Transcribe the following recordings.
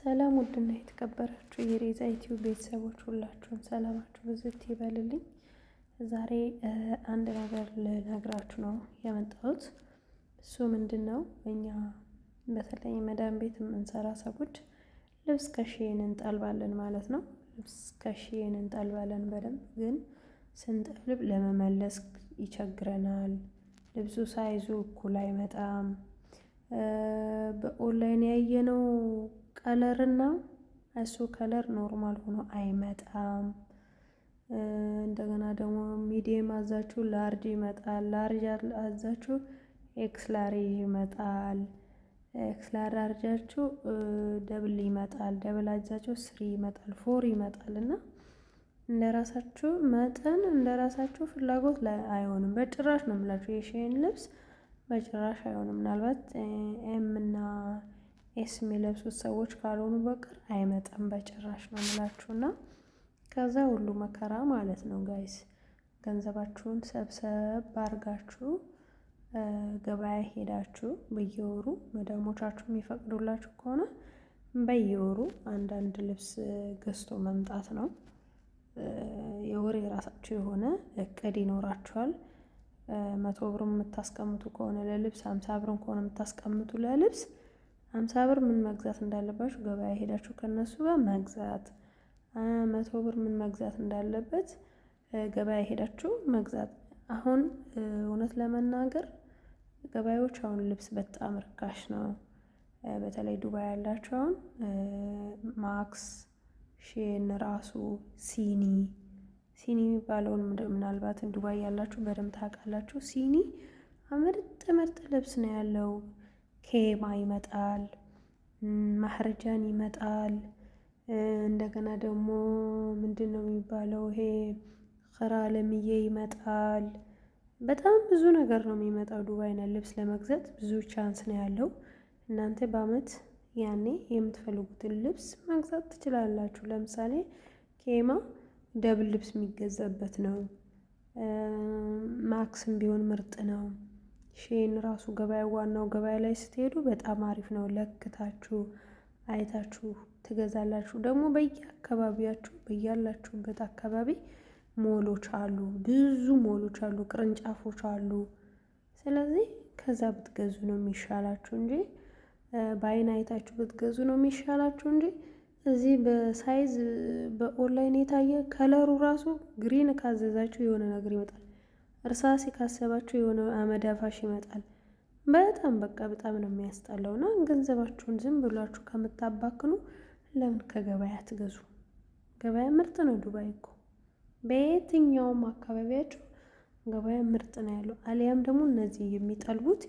ሰላም ውድና የተከበራችሁ የሬዛ ዩቲዩብ ቤተሰቦች ሁላችሁም ሰላማችሁ ብዝት ይበልልኝ። ዛሬ አንድ ነገር ልነግራችሁ ነው የመጣሁት። እሱ ምንድን ነው? እኛ በተለይ መዳም ቤት የምንሰራ ሰዎች ልብስ ከ Shein እንጠልባለን ማለት ነው። ልብስ ከ Shein እንጠልባለን በደንብ ግን ስንጠልብ ለመመለስ ይቸግረናል። ልብሱ size ኡ እኩል አይመጣም። በኦንላይን ያየነው color ና እሱ color normal ሆኖ አይመጣም። እንደገና ደግሞ medium አዛችሁ large ይመጣል። Large አዛችሁ X large ይመጣል። X large አዛችሁ double ይመጣል። Double አዛችሁ three ይመጣል፣ four ይመጣል እና እንደራሳችሁ መጠን እንደራሳችሁ ፍላጎት ላይ አይሆንም። በጭራሽ ነው የምላችሁ የ Shein ልብስ በጭራሽ አይሆንም። ምናልባት M እና S የሚለብሱት ሰዎች ካልሆኑ በቀር አይመጣም በጭራሽ ነው የምላችሁ። እና ከዛ ሁሉ መከራ ማለት ነው guys፣ ገንዘባችሁን ሰብሰብ አድርጋችሁ ገበያ ሄዳችሁ በየወሩ መዳሞቻችሁ የሚፈቅዱላችሁ ከሆነ በየወሩ አንዳንድ ልብስ ገዝቶ መምጣት ነው። የወር የራሳችሁ የሆነ እቅድ ይኖራችኋል። 100 ብር የምታስቀምጡ ከሆነ ለልብስ፣ 50 ብርም ከሆነ የምታስቀምጡ ለልብስ፣ 50 ብር ምን መግዛት እንዳለባችሁ ገበያ ሄዳችሁ ከነሱ ጋር መግዛት፣ 100 ብር ምን መግዛት እንዳለበት ገበያ ሄዳችሁ መግዛት። አሁን እውነት ለመናገር ገበያዎች አሁን ልብስ በጣም ርካሽ ነው። በተለይ ዱባይ ያላችሁ አሁን ማክስ፣ Shein ራሱ፣ ሲኒ፣ ሲኒ የሚባለውን ምናልባት ዱባይ ያላችሁ በደንብ ታውቃላችሁ። ሲኒ ምርጥ ምርጥ ልብስ ነው ያለው። ኬማ ይመጣል፣ ማህረጃን ይመጣል። እንደገና ደግሞ ምንድን ነው የሚባለው ይሄ ለምዬ ይመጣል። በጣም ብዙ ነገር ነው የሚመጣው። ዱባይ ልብስ ለመግዛት ብዙ chance ነው ያለው። እናንተ በአመት ያኔ የምትፈልጉትን ልብስ መግዛት ትችላላችሁ። ለምሳሌ ኬማ double ልብስ የሚገዛበት ነው። ማክስም ቢሆን ምርጥ ነው። Shein ራሱ ገበያ ዋናው ገበያ ላይ ስትሄዱ በጣም አሪፍ ነው። ለክታችሁ አይታችሁ ትገዛላችሁ። ደግሞ በየአካባቢያችሁ በያላችሁበት አካባቢ ሞሎች አሉ፣ ብዙ ሞሎች አሉ፣ ቅርንጫፎች አሉ። ስለዚህ ከዛ ብትገዙ ነው የሚሻላችሁ እንጂ፣ በአይን አይታችሁ ብትገዙ ነው የሚሻላችሁ እንጂ እዚህ በ size በ online የታየ color ኡ ራሱ green ካዘዛችሁ የሆነ ነገር ይመጣል። እርሳስ ካሰባችሁ የሆነ አመዳፋሽ ይመጣል። በጣም በቃ በጣም ነው የሚያስጠላው። እና ገንዘባችሁን ዝም ብላችሁ ከምታባክኑ ለምን ከገበያ አትገዙ? ገበያ ምርጥ ነው። ዱባይ እኮ በየትኛውም አካባቢያችሁ ገበያ ምርጥ ነው ያለው። አሊያም ደግሞ እነዚህ የሚጠልቡት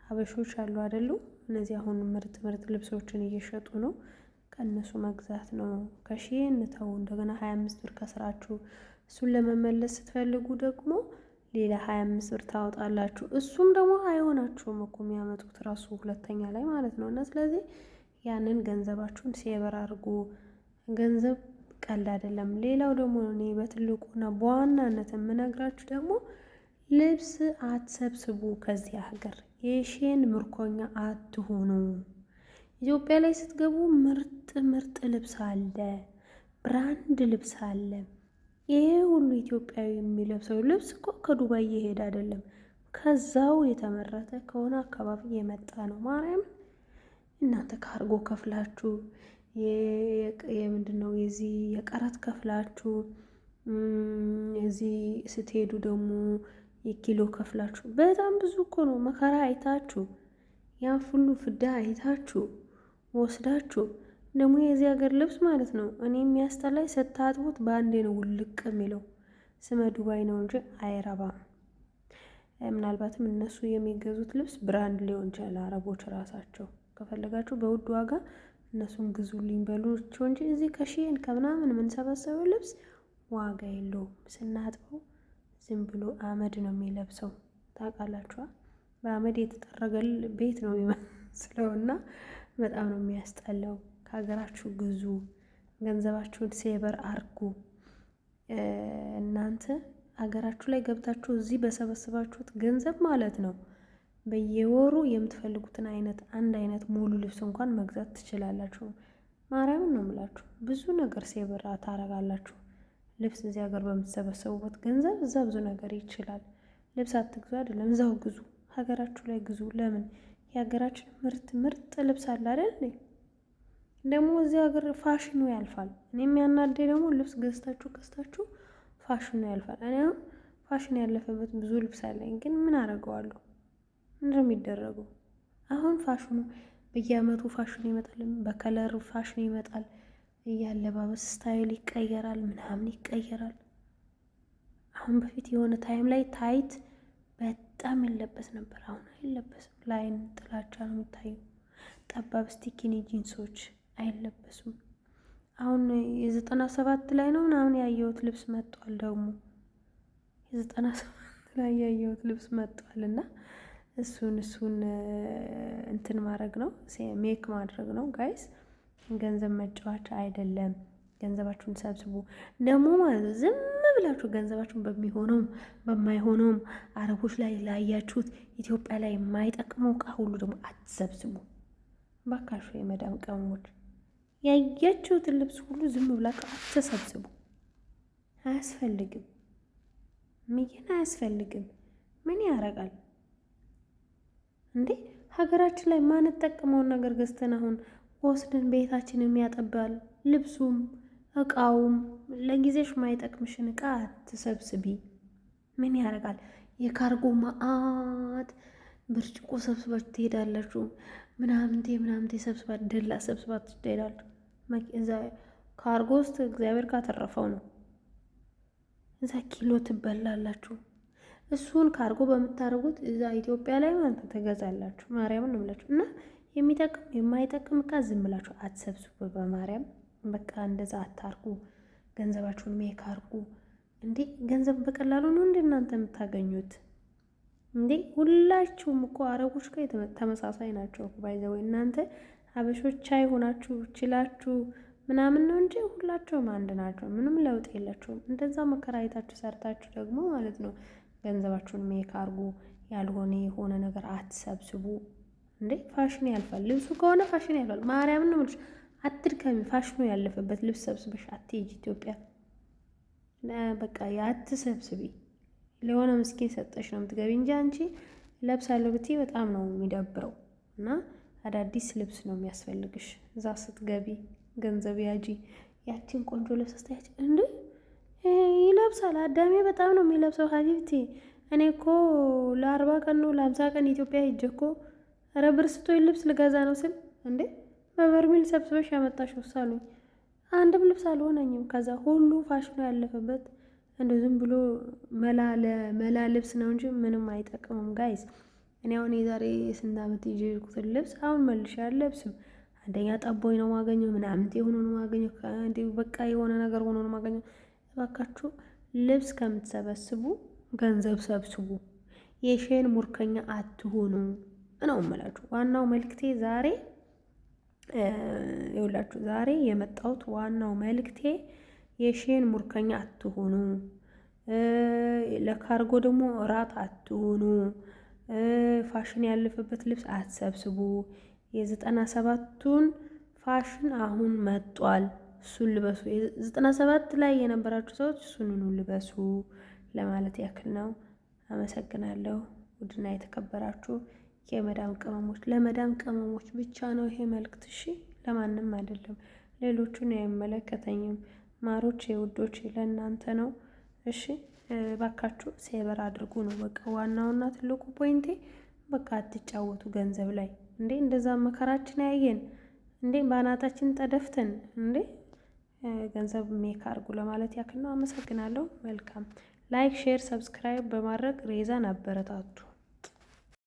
ሀበሾች አሉ አይደሉ? እነዚህ አሁን ምርጥ ምርጥ ልብሶችን እየሸጡ ነው። ከእነሱ መግዛት ነው። ከ Shein ተው። እንደገና 25 ብር ከስራችሁ እሱን ለመመለስ ስትፈልጉ ደግሞ ሌላ 25 ብር ታወጣላችሁ። እሱም ደግሞ አይሆናችሁም እኮ የሚያመጡት ራሱ ሁለተኛ ላይ ማለት ነው። እና ስለዚህ ያንን ገንዘባችሁን save አድርጉ። ገንዘብ ቀልድ አይደለም። ሌላው ደግሞ እኔ በትልቁና በዋናነት የምነግራችሁ ደግሞ ልብስ አትሰብስቡ ከዚህ ሀገር፣ የ Shein ምርኮኛ አትሆኑ። ኢትዮጵያ ላይ ስትገቡ ምርጥ ምርጥ ልብስ አለ፣ brand ልብስ አለ። ይሄ ሁሉ ኢትዮጵያዊ የሚለብሰው ልብስ እኮ ከዱባይ እየሄደ አይደለም፣ ከዛው የተመረተ ከሆነ አካባቢ የመጣ ነው። ማርያምን እናንተ ካርጎ ከፍላችሁ፣ የምንድን ነው የዚህ የቀረጥ ከፍላችሁ፣ እዚህ ስትሄዱ ደግሞ የኪሎ ከፍላችሁ፣ በጣም ብዙ እኮ ነው። መከራ አይታችሁ፣ ያን ሁሉ ፍዳ አይታችሁ ወስዳችሁ ደግሞ የዚህ ሀገር ልብስ ማለት ነው። እኔ የሚያስጠላኝ ስታጥቡት በአንዴ ነው ውልቅ የሚለው። ስመ ዱባይ ነው እንጂ አይረባም። ምናልባትም እነሱ የሚገዙት ልብስ brand ሊሆን ይችላል። አረቦች ራሳቸው ከፈለጋችሁ በውድ ዋጋ እነሱን ግዙልኝ በሏቸው እንጂ እዚህ ከ Shein ከምናምን የምንሰበሰበው ልብስ ዋጋ የለውም። ስናጥበው ዝም ብሎ አመድ ነው የሚለብሰው። ታውቃላችኋ፣ በአመድ የተጠረገ ቤት ነው የሚመስለው እና በጣም ነው የሚያስጠላው። ከሀገራችሁ ግዙ፣ ገንዘባችሁን save አርጉ። እናንተ ሀገራችሁ ላይ ገብታችሁ እዚህ በሰበሰባችሁት ገንዘብ ማለት ነው በየወሩ የምትፈልጉትን አይነት አንድ አይነት ሙሉ ልብስ እንኳን መግዛት ትችላላችሁ። ማርያምን ነው የምላችሁ። ብዙ ነገር save ታረጋላችሁ። ልብስ እዚህ ሀገር በምትሰበሰቡበት ገንዘብ እዛ ብዙ ነገር ይችላል። ልብስ አትግዙ አይደለም፣ እዛው ግዙ፣ ሀገራችሁ ላይ ግዙ። ለምን የሀገራችን ምርት ምርጥ ልብስ አለ አይደል? ደግሞ እዚህ ሀገር ፋሽኑ ያልፋል። እኔ የሚያናደኝ ደግሞ ልብስ ገዝታችሁ ገዝታችሁ ፋሽኑ ያልፋል። እኔ አሁን ፋሽን ያለፈበት ብዙ ልብስ አለኝ፣ ግን ምን አደርገዋለሁ? ምንድን ነው የሚደረገው? አሁን ፋሽኑ በየአመቱ ፋሽን ይመጣል፣ በ color ፋሽን ይመጣል፣ የአለባበስ style ይቀየራል፣ ምናምን ይቀየራል። አሁን በፊት የሆነ time ላይ tight በጣም ይለበስ ነበር። አሁን አይለበስም። ለአይን ጥላቻ ነው የሚታየው። ጠባብ skinny ጂንሶች አይለበሱም። አሁን የ97 ላይ ነው ምናምን ያየሁት ልብስ መጥቷል። ደግሞ የ97 ላይ ያየሁት ልብስ መጥቷል እና እሱን እንትን ማድረግ ነው፣ make ማድረግ ነው guys። ገንዘብ መጫወቻ አይደለም። ገንዘባችሁን ሰብስቡ ደግሞ ማለት ነው። ዝም ብላችሁ ገንዘባችሁን በሚሆነውም በማይሆነውም አረቦች ላይ ላያችሁት ኢትዮጵያ ላይ የማይጠቅመው እቃ ሁሉ ደግሞ አትሰብስቡ ባካችሁ። የመዳም ቅመሞች ያያችሁትን ልብስ ሁሉ ዝም ብላችሁ አትሰብስቡ። አያስፈልግም፣ ምይን አያስፈልግም። ምን ያረጋል እንዴ? ሀገራችን ላይ ማንጠቀመውን ነገር ገዝተን አሁን ወስደን ቤታችንን ያጠባል። ልብሱም እቃውም ለጊዜሽ ማይጠቅምሽን እቃ አትሰብስቢ። ምን ያደርጋል? የካርጎ መዓት ብርጭቆ ሰብስባችሁ ትሄዳላችሁ። ምናምንቴ ምናምንቴ ሰብስባ ደላ ሰብስባችሁ ትሄዳላችሁ። እዛ ካርጎ ውስጥ እግዚአብሔር ካተረፈው ነው። እዛ ኪሎ ትበላላችሁ። እሱን ካርጎ በምታደርጉት እዛ ኢትዮጵያ ላይ ማለት ትገዛላችሁ። ማርያምን ነው የምላችሁ። እና የሚጠቅም የማይጠቅም እቃ ዝም ብላችሁ አትሰብስቡ። በማርያም በቃ እንደዛ አታርጉ። ገንዘባችሁን make አርጉ። እንዴ ገንዘብ በቀላሉ ነው እንደ እናንተ የምታገኙት እንዴ? ሁላችሁም እኮ አረቦች ጋር ተመሳሳይ ናቸው። By the way እናንተ አበሾች ቻይ ሆናችሁ ችላችሁ ምናምን ነው እንጂ ሁላቸውም አንድ ናቸው። ምንም ለውጥ የላቸውም። እንደዛ መከራ አይታችሁ ሰርታችሁ ደግሞ ማለት ነው ገንዘባችሁን make አርጉ። ያልሆነ የሆነ ነገር አትሰብስቡ። እንዴ ፋሽን ያልፋል። ልብሱ ከሆነ ፋሽን ያልፋል። ማርያምን ነው የምልሽ። አትድከሚ። ፋሽኑ ያለፈበት ልብስ ሰብስበሽ አትሄጂ ኢትዮጵያ። በቃ አትሰብስቢ። ለሆነ ምስኪን ሰጠሽ ነው የምትገቢ እንጂ አንቺ ለብሳለሁ ብትይ በጣም ነው የሚደብረው። እና አዳዲስ ልብስ ነው የሚያስፈልግሽ እዛ ስትገቢ። ገንዘብ ያጂ። ያችን ቆንጆ ልብስ ስታያች እንዴ ይለብሳል አዳሜ በጣም ነው የሚለብሰው። حبيبتي እኔ እኮ ለ40 ቀን ነው ለ50 ቀን ኢትዮጵያ ሄጄ እኮ ኧረ ብር ስጦኝ ልብስ ልገዛ ነው ስል እንዴ በበርሜል ሰብስበሽ ያመጣሽው አሉኝ። አንድም ልብስ አልሆነኝም። ከዛ ሁሉ ፋሽኑ ያለፈበት እንደ ዝም ብሎ መላ ለመላ ልብስ ነው እንጂ ምንም አይጠቅምም guys። እኔ አሁን የዛሬ ስንት ዓመት ይዤ የሄድኩትን ልብስ አሁን መልሼ አልለብስም። አንደኛ ጠቦኝ ነው ማገኘው፣ ምናምንቴ ሆኖ ነው ማገኘው፣ በቃ የሆነ ነገር ሆኖ ነው ማገኘው። እባካችሁ ልብስ ከምትሰበስቡ ገንዘብ ሰብስቡ። የ Shein ሙርከኛ አትሆኑ ነው የምላችሁ። ዋናው መልክቴ ዛሬ ይኸውላችሁ፣ ዛሬ የመጣሁት ዋናው መልክቴ የ Shein ሙርከኛ አትሆኑ፣ ለካርጎ ደግሞ እራት አትሆኑ፣ ፋሽን ያለፈበት ልብስ አትሰብስቡ። የ97ቱን ፋሽን አሁን መጧል፣ እሱን ልበሱ። 97 ላይ የነበራችሁ ሰዎች እሱንኑ ልበሱ ለማለት ያክል ነው። አመሰግናለሁ። ውድና የተከበራችሁ የመዳም ቅመሞች፣ ለመዳም ቅመሞች ብቻ ነው ይሄ መልእክት፣ እሺ፣ ለማንም አይደለም። ሌሎቹን አይመለከተኝም። ማሮች፣ ውዶች ለእናንተ ነው። እሺ ባካችሁ save አድርጉ ነው በቃ ዋናውና ትልቁ point ኤ። በቃ አትጫወቱ ገንዘብ ላይ እንዴ! እንደዛ መከራችን ያየን እንዴ! በአናታችን ተደፍተን እንዴ! ገንዘብ make አድርጉ ለማለት ያክል ነው። አመሰግናለሁ። መልካም like፣ share፣ subscribe በማድረግ ሬዛን አበረታቱ።